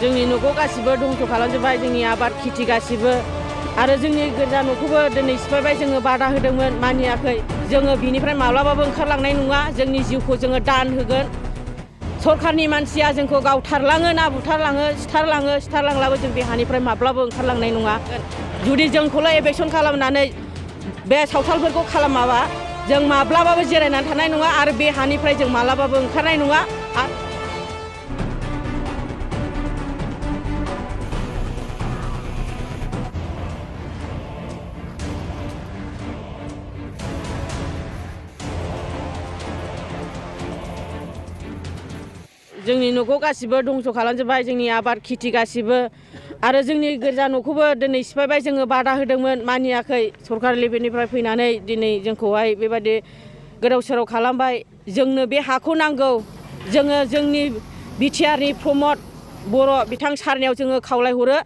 जोंनि न'खौ गासिबो दंस' खालामजोब्बाय जोंनि आबाद खेथि गासिबो आरो जोंनि गोजा न'खौबो दिनै सिफायबाय जोङो बादा होदोंमोन मानियाखै जोङो बिनिफ्राय माब्लाबाबो ओंखारलांनाय नङा जोंनि जिउखौ जोङो दान होगोन सरखारनि मानसिया जोंखौ गावथारलाङो ना बुथारलाङो सिथारलांब्लाबो जों बे हानिफ्राय माब्लाबो ओंखारलांनाय नङा जुदि जोंखौल' एभेक्सन खालामनानै बे सावथालफोरखौ खालामाबा जों माब्लाबाबो जिरायनानै थानाय नङा आरो बे हानिफ्राय जों माब्लाबाबो ओंखारनाय नङा जोंनि न'खौ गासिबो दंस' खालामजोब्बाय जोंनि आबाद खेथि गासिबो आरो जोंनि गोजा न'खौबो दिनै सिफायबाय जोङो बादा होदोंमोन मानियाखै सरकार लेभेलनिफ्राय फैनानै दिनै जोंखौहाय बेबायदि गोदाव सोराव खालामबाय जोंनो बे हाखौ नांगौ जोङो जोंनि बिटिआरनि प्रमद बर' बिथां सारनियाव जोङो खावलायहरो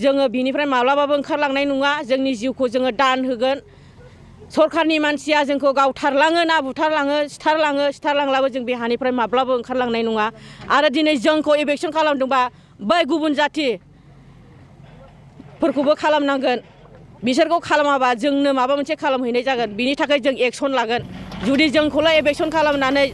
जोङो बिनिफ्राय माब्लाबाबो ओंखारलांनाय नङा जोंनि जिउखौ जोङो दान होगोन सरखारनि मानसिया जोंखौ गावथारलाङो ना बुथारलाङो सिथारलांब्लाबो जों बे हानिफ्राय माब्लाबो ओंखारलांनाय नङा आरो दिनै जोंखौ एभेक्सन खालामदोंबा बै गुबुन जाथिफोरखौबो खालामनांगोन बिसोरखौ खालामाबा जोंनो माबा मोनसे खालामहैनाय जागोन बिनि थाखाय जों एक्सन लागोन जुदि जोंखौल' एभेक्सन खालामनानै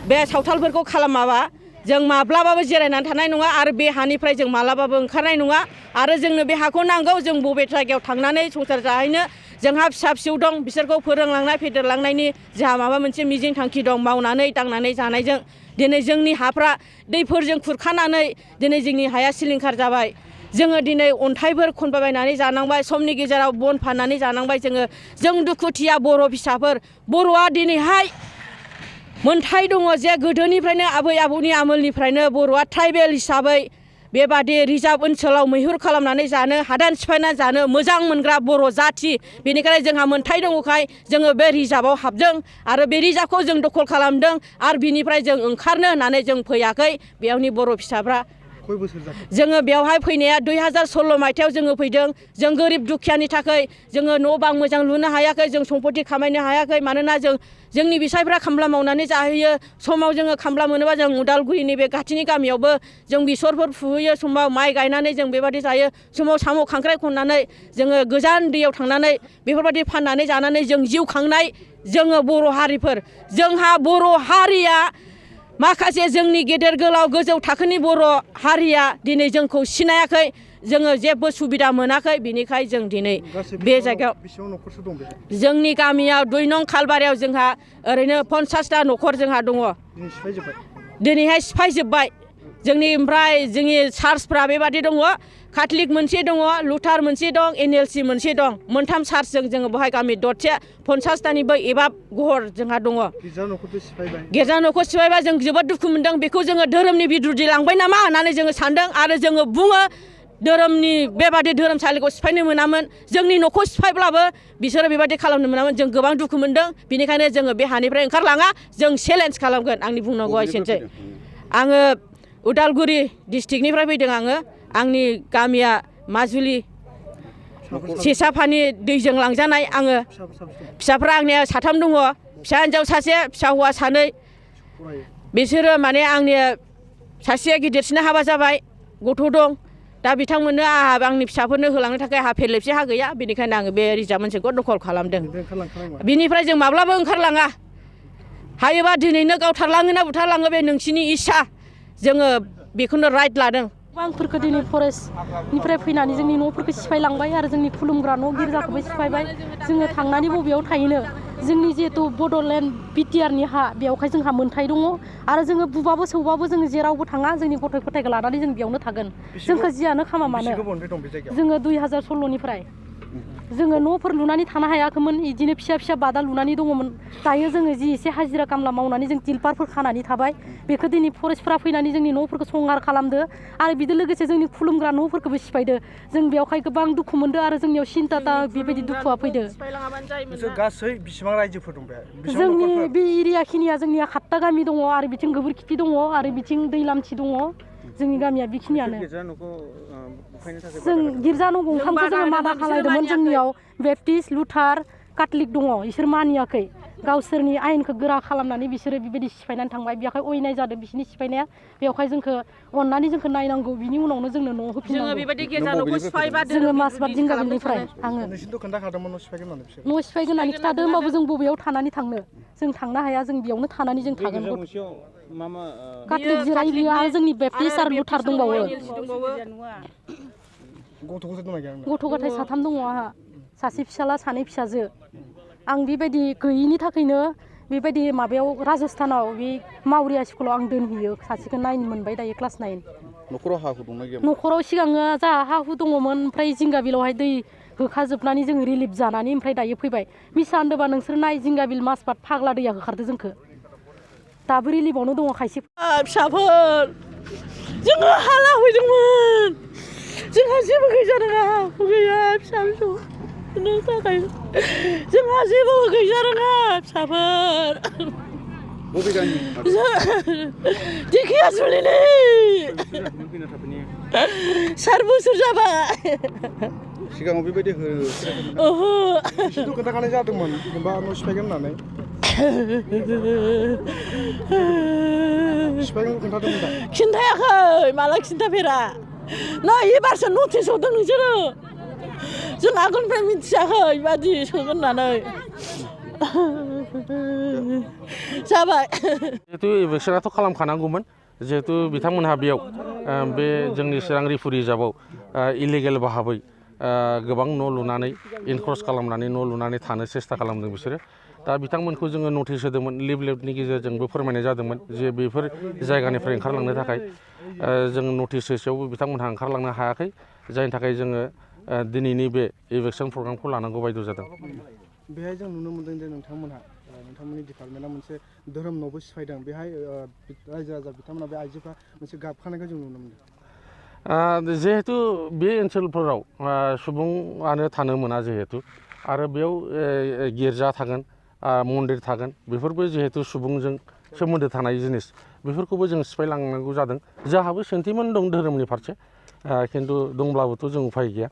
बे सावथालफोरखौ खालामाबा जों माब्लाबाबो जिरायनानै थानाय नङा आरो बे हानिफ्राय जों माब्लाबाबो ओंखारनाय नङा आरो जोंनो बे हाखौ नांगौ जों बबे जायगायाव थांनानै संसार जाहैनो जोंहा फिसा फिसौ दं बिसोरखौ फोरोंलांनाय फेदेरलांनायनि जोंहा माबा मोनसे मिजिं थांखि दं मावनानै दांनानै जानायजों दिनै जोंनि हाफ्रा दैफोरजों खुरखानानै दिनै जोंनि हाया सिलिंखार जाबाय जोङो दिनै अन्थाइफोर खनबायबायनानै जानांबाय समनि गेजेराव बन फाननानै जानांबाय जों दुखुथिया बर' फिसाफोर बर'आ दिनैहाय मोनथाय दङ जे गोदोनिफ्रायनो आबै आबौनि आमोलनिफ्रायनो बर'आ ट्राइबेल हिसाबै बेबादि रिजार्भ ओनसोलाव मैहुर खालामनानै जानो हादान सिफायनानै जानो मोजां मोनग्रा बर' जाथि बेनिखायनो जोंहा मोनथाय दङखाय जोङो बे रिजार्भआव हाबदों आरो बे रिजार्भखौ जों दखल खालामदों आरो बिनिफ्राय जों ओंखारनो होननानै जों फैयाखै बेयावनि बर' फिसाफ्रा जोङो बेवहाय फैनाया 2016 मायथाइयाव जोङो फैदों जों गोरिब दुखियानि थाखाय जोङो न' बां मोजां लुनो हायाखै जों सम्पति खामायनो हायाखै मानोना जोंनि बिसायफ्रा खामला मावनानै जाहैयो समाव जोङो खामला मोनोबा जों उदालगुरिनि बे खाथिनि गामियावबो जों बेसरफोर फुहैयो समाव माइ गायनानै जों बेबायदि जायो समाव साम' खांख्राइ खननानै जोङो गोजान दैयाव थांनानै बेफोरबायदि फाननानै जानानै जों जिउ खांनाय जोङो बर' हारिफोर जोंहा बर' हारिया माखासे जोंनि गेदेर गोलाव गोजौ थाखोनि बर' हारिया दिनै जोंखौ सिनायाखै जोङो जेबो सुबिदा मोनाखै बिनिखाय जों दिनै बे जायगायाव जोंनि गामियाव 2 नं खालबारियाव जोंहा ओरैनो 50टा न'खर जोंहा दङ दिनैहाय सिफायजोब्बाय जोंनि ओमफ्राय जोंनि चार्चफ्रा बेबादि दङ काथलिक मोनसे दङ लुथार मोनसे दं NLC मोनसे दं मोनथाम चार्चजों जोङो बेवहाय गामि दरसे 50टानिबो एबाब गहर जोंहा दङ गिर्जा न'खौ सिफायबा जों जोबोद दुखु मोनदों बेखौ जोङो धोरोमनि बिरुद्ध लांबाय नामा होननानै जोङो सानदों आरो जोङो बुङो धोरोमनि बेबादि धोरोमसालिखौ सिफायनो मोनामोन जोंनि न'खौ सिफायब्लाबो बिसोरो बेबादि खालामनो मोनामोन जों गोबां दुखु मोनदों बेनिखायनो जोङो बे हानिफ्राय ओंखारलाङा जों चेलेन्ज खालामगोन आंनि बुंनांगौआ एसेनोसै आङो उदालगुरि डिस्ट्रिक्टनिफ्राय फैदों आंनि गामिया माजुलि सेसाफानि दैजों लांजानाय आङो फिसाफ्रा आंनिया 3 दङ फिसा हिन्जाव सासे फिसा हौवा 2 बिसोरो माने आंनि सासेया गिदिरसिना हाबा जाबाय गथ' दं दा बिथांमोननो आंनि फिसाफोरनो होलांनो थाखाय आंहा फेरलेबसे हा गैया बेनिखायनो आङो बे रिजार्भ ओनसोलखौ दखल खालामदों बिनिफ्राय जों माब्लाबो ओंखारलाङा हायोबा दिनैनो गावथारलाङो ना बुथारलाङो बे नोंसिनि इस्सा जोङो बेखौनो राइट लादों गोबांफोरखौ दिनै फरेस्टनिफ्राय फैनानै जोंनि न'फोरखौ सिफायलांबाय आरो जोंनि खुलुमग्रा न' गिर्जाखौबो सिफायबाय जोङो थांनानै बबेयाव थाहैनो जोंनि जिहेतु बड'लेण्ड बिटिआरनि हा बेवहाय जोंहा मोनथाय दङ आरो जोङो बुबाबो सौबाबो जोङो जेरावबो थाङा जोंनि गथ' गथायखौ लानानै जों बेयावनो थागोन जोंखौ जियानो खामा मानो जोङो 2016निफ्राय जोङो न'फोर लुनानै थानो हायाखैमोन बिदिनो फिसा फिसा बादा लुनानै दङमोन दायो जोङो जि एसे हाजिरा खामला मावनानै जों तिलपारफोर खानानै थाबाय बेखौ दिनै फरेस्टफ्रा फैनानै जोंनि न'फोरखौ संहार खालामदो आरो बिजों लोगोसे जोंनि खुलुमग्रा न'फोरखौबो सिफायदो जों बेवहाय गोबां दुखु मोनदो आरो जोंनियाव सिन्था बेबायदि दुखुआ फैदो गासै बेसेबां रायजोफोर दं जोंनि बे एरिया खिनिया जोंनिया 7टा गामि दङ आरो बिथिं गोबोरखिथि दङ आरो बिथिं दैलामथि दङ जोंनि गामिया बेखिनियानो जों गिर्जा न' गंथामखौ जोङो मादा खालायदोंमोन जोंनियाव बेप्टिस्ट लुथार काथलिक दङ इसोर मानियाखै गावसोरनि आयेनखौ गोरा खालामनानै बिसोरो बेबायदि सिफायनानै थांबाय बेवहाय अयनाय जादों बिसोरनि सिफायनाया बेवहाय जोंखौ अननानै जोंखौ नायनांगौ बिनि उनावनो जोंनो न'आव होफिननांगौ जोङो बेबायदि गेजा न'खौ सिफायबा जोङो मासबाद जिंगाबिलनिफ्राय आङो नोंसिनोथ' खोन्थाखादोंमोन न' सिफायगोन होननानै बिसोर न' सिफायगोन होननानै खिथादों होमबाबो जों बबेयाव थानानै थांनो जों थांनो हाया जों बेयावनो थानानै जों थागोन काथलिक जिराय बियो आरो जोंनि बेप्टिस्ट आरो लुथार दंबावो गथ' गथाय दंना गैया गथ' गथाय 3 दङ आंहा सासे फिसाला 2 फिसाजो आं बेबायदि गैयिनि थाखायनो बेबायदि माबायाव राजस्थानाव बे मावरिया स्कुलाव आं दोनहैयो सासेखौ 9 मोनबाय दायो क्लास 9 न'खराव हा हु दंना गैया न'खराव सिगाङो जोंहा हा हु दङमोन ओमफ्राय जिंगाबिलावहाय दै होखाजोबनानै जों रिलिफ जानानै ओमफ्राय दायो फैबाय मिसा होनदोंबा नोंसोर नाय जिंगाबिल मासबाद फाग्ला दैया होखारदो जोंखौ दाबो रिलिफावनो दङ खायसे फिसाफोर जोङो हाला फैदोंमोन जोंहा जेबो गैजा रोङा हु गैया फिसा फिसौनि थाखाय जोंहा जेबो गैजा रोङा फिसाफोर बबे गामि दिखिया जुलिनि 4 बोसोर जाबाय सिगाङाव बेबायदि ओहो बिसोरथ' खोन्थाखानाय जादोंमोन जेनेबा न' सिफायगोन होननानै सिफायगोन खोन्थादोंमोन दा खिन्थायाखै माला खिन्थाफेरा नै एबारसो नटिस हरदों नोंसोरो जों आगोलनिफ्राय मिथियाखै बेबादि सोगोन होननानै जाबाय जिहेतु इलेक्सनाथ' खालामखानांगौमोन जिहेतु बिथांमोनहा बेयाव बे जोंनि चिरां रिफु रिजार्भआव इलिगेल भाबै गोबां न' लुनानै इनक्रस खालामनानै न' लुनानै थानो सेस्था खालामदों बिसोरो दा बिथांमोनखौ जोङो नटिस होदोंमोन लिफलेटनि गेजेरजोंबो फोरमायनाय जादोंमोन जे बेफोर जायगानिफ्राय ओंखारलांनो थाखाय जों नटिस होसेयावबो बिथांमोनहा ओंखारलांनो हायाखै जायनि थाखाय जोङो दिनैनि बे इलेक्सन प्रग्रामखौ लानांगौ बायद' जादों बेहाय जों नुनो मोनदों जे नोंथांमोननि डिपार्टमेन्टआ मोनसे धोरोम न'बो सिफायदों बेहाय रायजो राजा बिथांमोना बे आइजोफ्रा मोनसे गाबखानायखौ जों नुनो मोनदों जिहेतु बे ओनसोलफोराव सुबुङानो थानो मोना जिहेतु आरो बेयाव गिर्जा थागोन मन्दिर थागोन बेफोरबो जिहेतु सुबुंजों सोमोन्दो थानाय जिनिस बेफोरखौबो जों सिफायलांनांगौ जादों जोंहाबो सेन्टिमेन्ट दं धोरोमनि फारसे खिन्थु दंब्लाबोथ' जों उफाय गैया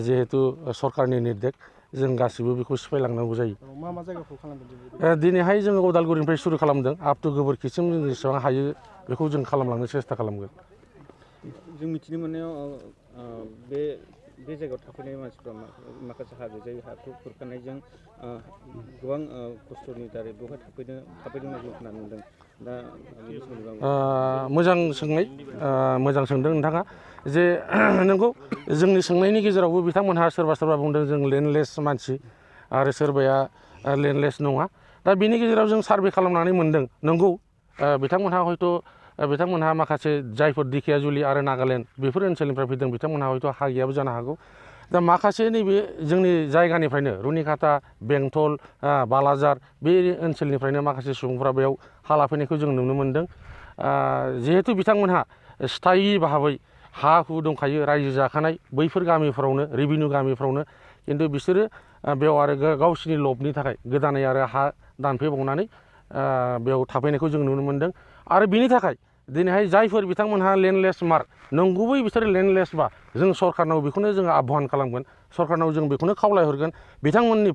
जिहेतु सरकारनि निर्देश जों गासिबो बेखौ सिफायलांनांगौ जायो मा मा जायगाखौ खालामदों दिनैहाय जोङो उदालगुरिनिफ्राय सुरु खालामदों आप टु गोबोरखिसिम जों जेसेबां हायो बेखौ जों खालामलांनो सेस्था खालामगोन जों मिथिनो मोननायाव बे जायगायाव थाफैनाय मानसिफ्रा माखासे हाजो जायो हाखौ खुरखानायजों गोबां खस्थ'नि दारै बेवहाय थाफैदों जों खोनानो मोनदों दा मोजां सोंनाय मोजां सोंदों नोंथाङा जे नंगौ जोंनि सोंनायनि गेजेरावबो बिथांमोनहा सोरबा बुंदों जों लेन्डलेस मानसि आरो सोरबाया लेन्डलेस नङा दा बिनि गेजेराव जों सार्भे खालामनानै मोनदों नंगौ बिथांमोनहा हयथ' बिथांमोनहा माखासे जायफोर दिखियाजुलि आरो नागालेण्ड बेफोर ओनसोलनिफ्राय फैदों बिथांमोनहा हयथ' हा गैयाबो जानो हागौ दा माखासे नैबे जोंनि जायगानिफ्रायनो रुनिखाता बेंटल बालाजार बे ओनसोलनिफ्रायनो माखासे सुबुंफ्रा बेयाव हा लाफैनायखौ जों नुनो मोनदों जिहेतु बिथांमोनहा स्थायि भाबै हा हु दंखायो रायजो जाखानाय बैफोर गामिफ्रावनो रेभिनिउ गामिफ्रावनो खिन्थु बिसोरो बेयाव आरो गावसिनि लबनि थाखाय गोदानै आरो हा दानफैबावनानै बेयाव थाफैनायखौ जों नुनो मोनदों आरो बिनि थाखाय दिनैहाय जायफोर बिथांमोनहा लेन्डलेस मार्क नंगुबै बिसोर लेन्डलेसबा जों सरकारनाव बेखौनो जोङो आह्वान खालामगोन सरकारनाव जों बेखौनो खावलायहरगोन बिथांमोननि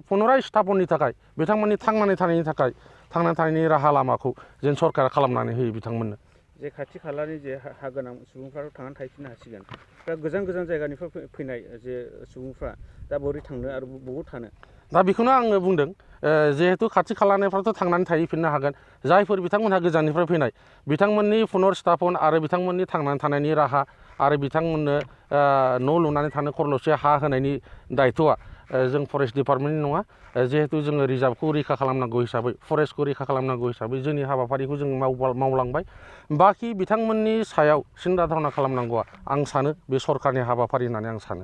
पुनराय स्थापननि थाखाय बिथांमोननि थांनानै थानायनि राहा लामाखौ जों सरकारा खालामनानै होयो बिथांमोननो जे खाथि खालानि जे हा गोनां सुबुंफ्रा थांनानै थाहैफिननो हासिगोन दा गोजान जायगानिफ्राय फैनाय जे सुबुंफ्रा दा बोरै थांनो आरो बबाव थानो दा बेखौनो आङो बुंदों जिहेतु खाथि खालानिफ्रायथ' थांनानै थाहैफिननो हागोन जायफोर बिथांमोनहा गोजाननिफ्राय फैनाय बिथांमोननि पुनर्स्थापन आरो बिथांमोननि थांनानै थानायनि राहा आरो बिथांमोननो न' लुनानै थानो खरल'से हा होनायनि दायथ'आ जों फरेस्ट डिपार्टमेन्टनि नङा जिहेतु जोङो रिजार्भखौ रैखा खालामनांगौ हिसाबै फरेस्टखौ रैखा खालामनांगौ हिसाबै जोंनि हाबाफारिखौ जों मावलांबाय बाखि बिथांमोननि सायाव सिन्था धारना खालामनांगौआ आं सानो बे सरकारनि हाबाफारि होननानै आं सानो